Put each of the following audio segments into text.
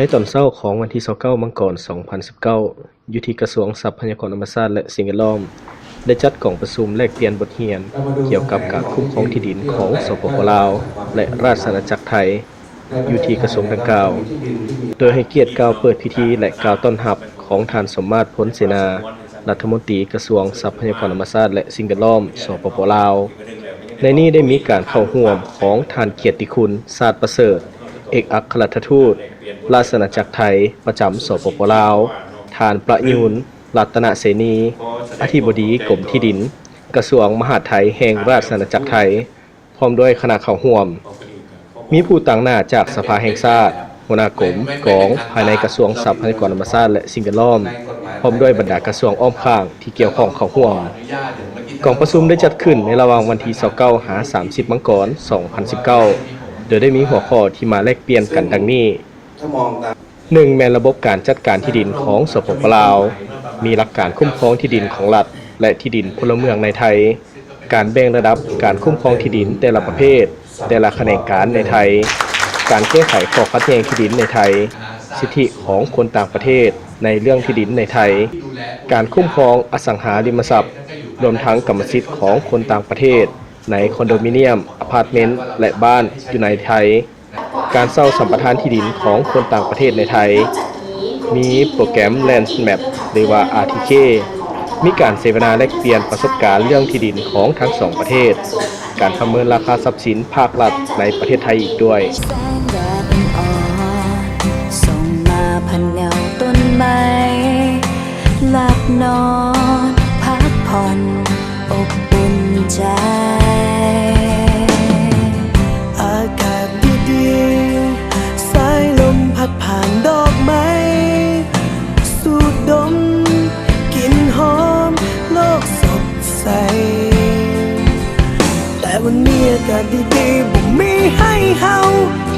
ໃນຕອນເຊົ້າຂອງວັນທີຊາວເກົ້າ ມັງກອນ ສອງພັນສິບເກົ້າ ຢູ່ທີ່ກະຊວງຊັບພະຍາກອນທຳມະຊາດ ແລະ ສິ່ງແວດລ້ອມ ໄດ້ຈັດກອງປະຊຸມແລກປ່ຽນບົດຮຽນກ່ຽວກັບການຄຸ້ມຄອງທີ່ດິນຂອງ ສປປ ລາວ ແລະ ລາຊະອານາຈັກໄທ ຢູ່ທີ່ກະຊວງດັ່ງກ່າວ, ໂດຍໃຫ້ກຽດກ່າວເປີດພິທີ ແລະ ກ່າວຕ້ອນຮັບຂອງທ່ານ ສົມມາດ ພົນເສນາ ລັດຖະມົນຕີກະຊວງຊັບພະຍາກອນທຳມະຊາດ ແລະ ສິ່ງແວດລ້ອມ ສປປ ລາວ. ໃນນີ້ໄດ້ມີການເຂົ້າຮ່ວມຂອງທ່ານ ກຽດຕິຄຸນ ຊາດປະເສີດ ເອກອັກຄະລັດຖະທູດລາຊະອານາຈັກໄທປະຈຳ ສປປ ລາວ, ທ່ານ ປະຍູນ ລັດຕະນະເສນີ ອະທິບໍດີກົມທີ່ດິນ ກະຊວງມະຫາດໄທແຫ່ງລາຊະອານາຈັກໄທ ພ້ອມດ້ວຍຄະນະເຂົ້າຮ່ວມ. ມີຜູ້ຕາງໜ້າຈາກສະພາແຫ່ງຊາດ, ຫົວໜ້າກົມ, ກອງ ພາຍໃນກະຊວງຊັບພະຍາກອນທຳມະຊາດ ແລະ ສິ່ງແວດລ້ອມ, ພ້ອມດ້ວຍບັນດາກະຊວງອ້ອມຂ້າງທີ່ກ່ຽວຂ້ອງເຂົ້າຮ່ວມ. ກອງປະຊຸມໄດ້ຈັດຂຶ້ນໃນລະຫວ່າງວັນທີຊາວເກົ້າ ຫາ ສາມສິບ ມັງກອນ ສອງພັນສິບເກົ້າ ໂດຍໄດ້ມີຫົວຂໍ້ທີ່ມາແລກປ່ຽນກັນດັ່ງນີ້. ໜຶ່ງ ແມ່ນລະບົບການຈັດການທີ່ດິນຂອງ ສປປ ລາວ, ມີຫຼັກການຄຸ້ມຄອງທີ່ດິນຂອງລັດ ແລະ ທີ່ດິນພົນລະເມືອງໃນໄທ, ການແບ່ງລະດັບການຄຸ້ມຄອງທີ່ດິນແຕ່ລະປະເພດ, ແຕ່ລະຂະແໜງການໃນໄທ, ການແກ້ໄຂຂໍ້ຂັດແຍ່ງທີ່ດິນໃນໄທ, ສິດທິຂອງຄົນຕ່າງປະເທດໃນເລື່ອງທີ່ດິນໃນໄທ, ການຄຸ້ມຄອງອະສັງຫາລິມະຊັບ, ລວມທັງກຳມະສິດຂອງຄົນຕ່າງປະເທດໃນຄອນໂດມິນຽມ, ອາພາດເມັນ ແລະ ບ້ານຢູ່ໃນໄທ. ການເຊົ່າສຳປະທານທີ່ດິນຂອງຄົນຕ່າງປະເທດໃນໄທ, ມີໂປຣແກຣມ Land Map ຫຼືວ່າ ອາ ທີ ເຄ, ມີການເສວະນາແລກປ່ຽນປະສົບການເລື່ອງທີ່ດິນຂອງທັງສອງປະເທດ, ການປະເມີນລາຄາຊັບສິນພາກລັດໃນປະເທດໄທອີກດ້ວຍ. ແສງແດດອ່ອນໆ ສ່ອງມາຜ່ານເງົາຕົ້ນໄມ້ ຫຼັບນອນພັກຜ່ອນ ອົບອຸ່ນໃຈ. ອາກາດດີໆ ສາຍລົມພັດຜ່ານດອກໄມ້ ສູດດົມກິ່ນຫອມໂລກສົດໃສ. ແຕ່ວັນນີ້ອາກາດດີໆ ບໍ່ມີໃຫ້ເຮົາ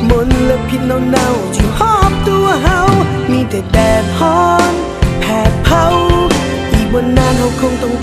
ມົນລະພິດເນົ່າໆ ຢູ່ຮອບຕົວເຮົາ ມີແຕ່ແດດຮ້ອນແຜດເຜົາ. ອີກບໍ່ນານເຮົາຄົງຕ້ອງ